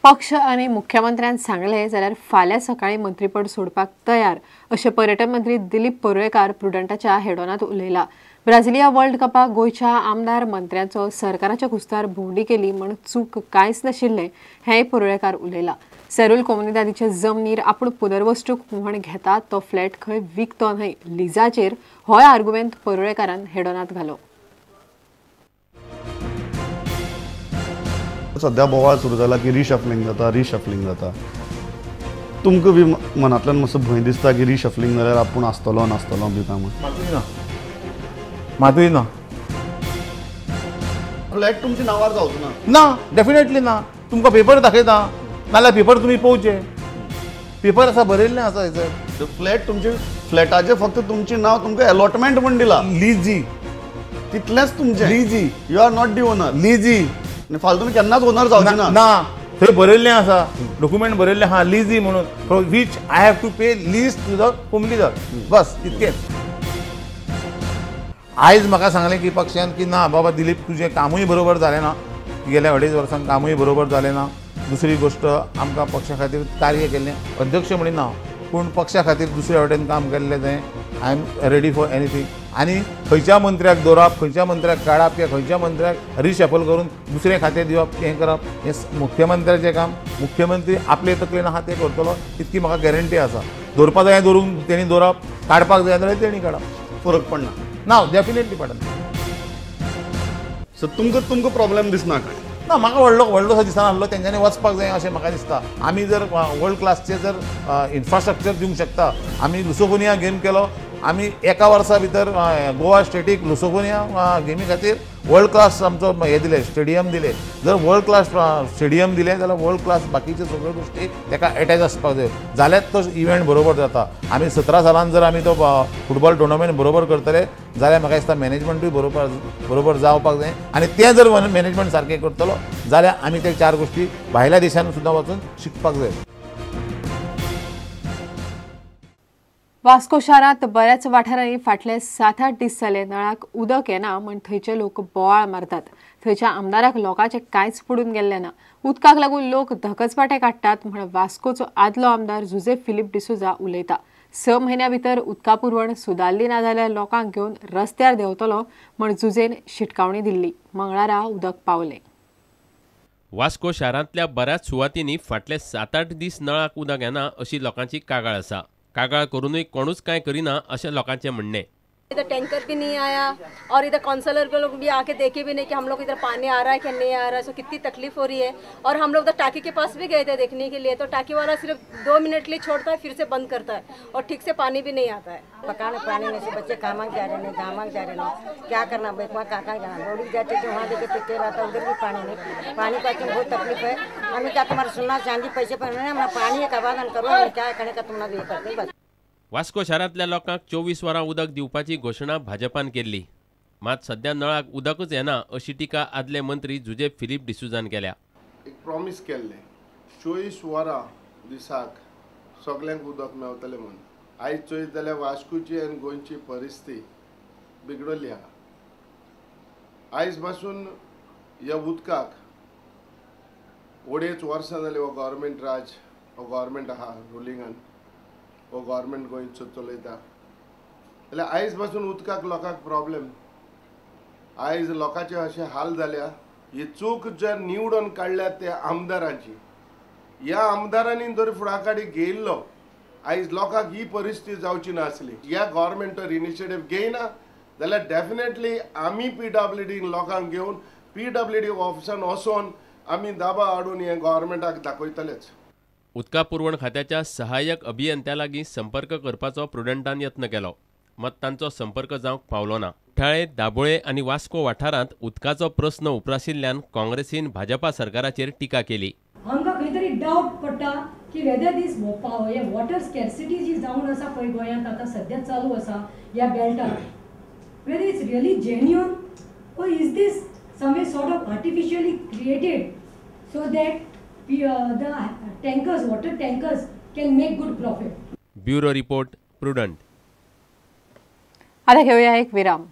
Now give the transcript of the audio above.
पक्ष आनी मुख्यमंत्र्यान सांगलें जाल्यार फाल्यां सकाळीं मंत्रीपद सोडपाक तयार अशें पर्यटन मंत्री दिलीप परुळेकार प्रुडंटाच्या हेडोनांत उलयला. ब्राझिलिया वर्ल्ड कपाक गोंयच्या आमदार मंत्र्यांचो सरकाराच्या कुस्तार भोंवडी केली म्हण चूक कांयच नाशिल्लें हेंय परुळेकार उलयला. सेरूल कोमुनिदादीचे जमनीर आपूण पुनर्वस्तूक म्हण घेता तो फ्लॅट खंय विकतो न्हय लिजाचेर होय आर्गुमेंत परुळेकारान हेडोनांत घालो. सध्या बोवाळ सुरू जाला की रिशफलिंग जाता, रिशफलिंग जाता. तुमकां बी मनांतल्यान मातसो भंय दिसता की रिशफलिंग जाल्यार आपूण आसतलो नासतलो बी काय म्हूण? मातूय ना. फ्लॅट तुमच्या नांवार जावचो ना? ना, डेफिनेटली ना. तुमकां पेपर दाखयता नाल्यार पेपर तुमी पळोवचे, पेपर आसा बरयल्लें आसा हेचेर. फ्लॅट तुमचे फ्लॅटाचें फक्त तुमचें नांव तुमकां एलॉटमेंट म्हूण दिला, लिजी तितलेंच तुमचें. लिजी, you are not the owner. लिजी आनी फाल्यां तुमी केन्नाच ओनर जावचे ना. ना, थंय बरयल्लें आसा, डॉक्युमेंट बरयल्लें आहा लिजी म्हणून, which I have to pay lease to the comunidade, बस इतकेंच. आयज म्हाका सांगलें की पक्षान की ना बाबा दिलीप तुजें कामूय बरोबर जालें ना, गेल्या 2.5 वर्सांक कामूय बरोबर जालें ना. दुसरी गोश्ट आमकां पक्षा खातीर कार्य केल्लें, अध्यक्ष म्हणिना पूण पक्षा खातीर दुसऱ्या वटेन काम केल्लें तें. I am ready for anything. आनी खंयच्या मंत्र्याक दवरप, खंयच्या मंत्र्याक काडप किंवा खंयच्या मंत्र्याक रिशफल करून दुसरें खातें दिवप, हें करप हें मुख्यमंत्र्याचें काम. मुख्यमंत्री आपले तकलेन आहा तें करतलो इतकी म्हाका गॅरंटी आसा. दवरपा जाय दवरूंक तेणी दवरप, काडपाक जाय जाल्यार तेणी काडप, फरक पडना. ना, डेफिनेटली पडना. सो तुमकां तुमकां प्रॉब्लेम दिसना काय? ना, म्हाका व्हडलो व्हडलोसो दिसना आसलो. तेंच्यांनी वचपाक जाय अशें म्हाका दिसता. आमी जर वर्ल्ड क्लासचें जर इन्फ्रास्ट्रक्चर दिवंक शकता, आमी लुसोफोनिया गेम केलो, आमी एका वर्सा भितर गोवा स्टेटीक लुसोफोनिया गेमी खातीर वर्ल्ड क्लास आमचो हें दिलें, स्टेडियम दिलें. जर वर्ल्ड क्लास स्टेडियम दिलें जाल्यार वर्ल्ड क्लास बाकीच्यो सगळ्यो गोश्टी ताका एटॅच आसपाक जाय, जाल्यार तो इव्हेंट बरोबर जाता. आमी 17 सालान जर आमी तो फुटबॉल टुर्नामेंट बरोबर करतले जाल्यार म्हाका दिसता मॅनेजमेंटूय बरोबर बरोबर जावपाक जाय. आनी तें जर मॅनेजमेंट सारकें करतलो जाल्यार आमी ते 4 गोश्टी भायल्या देशान सुद्दां वचून शिकपाक जाय. वास्को शारांत बऱ्याच वाठारांनी फाटले 7-8 दीस जाले नळाक उदक येना म्हण थंयचे लोक बोवाळ मारतात. थंयच्या आमदाराक लोकांचे कांयच पडून गेल्लें ना. उदकाक लागून लोक धकचपाटे काडटात म्हण वास्कोचो आदलो आमदार जुझे फिलीप डिसोजा उलयता. 6 म्हयन्या भितर उदका पुरवण सुदारली ना जाल्यार लोकांक घेवन रस्त्यार देंवतलो म्हण जुझेन शिटकावणी दिल्ली. मंगळारा उदक पावलें. वास्को शारांतल्या बऱ्याच सुवातींनी फाटले 7-8 दीस नळाक उदक येना अशी लोकांची कागाळ आसा. कागाळ करूनय कोणूच कांय करिना अशें लोकांचें म्हणणें. इधर टैंकर भी नहीं आया और इधर काउंसलर के लोग भी आके देखे भी नहीं कि हम लोग इधर पानी आ रहा है कि नहीं आ रहा है. सो कितनी तकलीफ हो रही है. और हम लोग उधर टाकी के पास भी गए थे देखने के लिए, तो टाकी वाला सिर्फ 2 मिनट के लिए छोड़ता है, फिर से बंद करता है और ठीक से पानी भी नहीं आता है. पकाने पानी नहीं से बच्चे कामाक जा रहे हैं, गामाक जा रहे हैं, क्या करना, वहाँ कहाँ जाना, रोडी जाते थे वहाँ देखे तेल आता, उधर भी पानी नहीं. पानी का बहुत तकलीफ है. हमें क्या तुम्हारा सुनना चांदी पैसे पर हमारा पानी का आवादन करो, क्या करने का तुम ये करते बस. वास्को शारांतल्या लोकांक 24 वरां उदक दिवपाची घोशणा भाजपान केल्ली, मात सध्या नळाक उदकच येना अशी टिका आदले मंत्री जुझे फिलीप डिसोजान केल्या. एक प्रॉमिस केल्लें 24 वरां दिसाक सगल्यांक उदक मेवतलें म्हणून. आयज चोयत जाल्यार वास्कोची आनी गोंयची परिस्थिती बिगडली आहा. आयज पासून ह्या उदकाक 2.5 वर्सां जालीं हो गव्हर्मेंट राज, हो गव्हर्मेंट आहा रुलिंगान, हो गव्हर्मेंट गोंयचो चलयता. जाल्यार आयज पासून उदकाक लोकांक प्रॉब्लेम. आयज लोकांचे अशे हाल जाल्या. ही चूक जर निवडून काडल्या त्या आमदारांची, ह्या आमदारांनी जर फुडाकार घेयल्लो आयज लोकांक ही परिस्थिती जावची नासली. ह्या गव्हर्मेंट इनिशिएटीव घेयना जाल्यार डेफिनेटली आमी पीडब्ल्यूडी लोकांक घेवन पीडब्ल्यूडी ऑफिसान वचोन आमी दाबा हाडून हें गव्हर्मेंटाक दाखयतलेच. उदका पुरवण खात्याच्या सहाय्यक अभियंत्या लागीं संपर्क करपाचो प्रुडंटान यत्न केलो, मात तांचो संपर्क जावंक पावलो ना. कुठ्ठाळे, दाबोळे आनी वास्को वाठारांत उदकाचो प्रस्न उप्राशिल्ल्यान काँग्रेसीन भाजपा सरकाराचेर टिका केली. आमकां खंय तरी डावट पडटा की वेदर दीस वॉटर स्कॅर्सिटी जी जावन आसा पळय गोंयांत आतां सद्या चालू आसा ह्या बेल्टार, whether it's really genuine or is this some way sort of artificially created so that the tankers, water tankers can make good profit. Bureau report, Prudent. आता घेऊया एक विराम.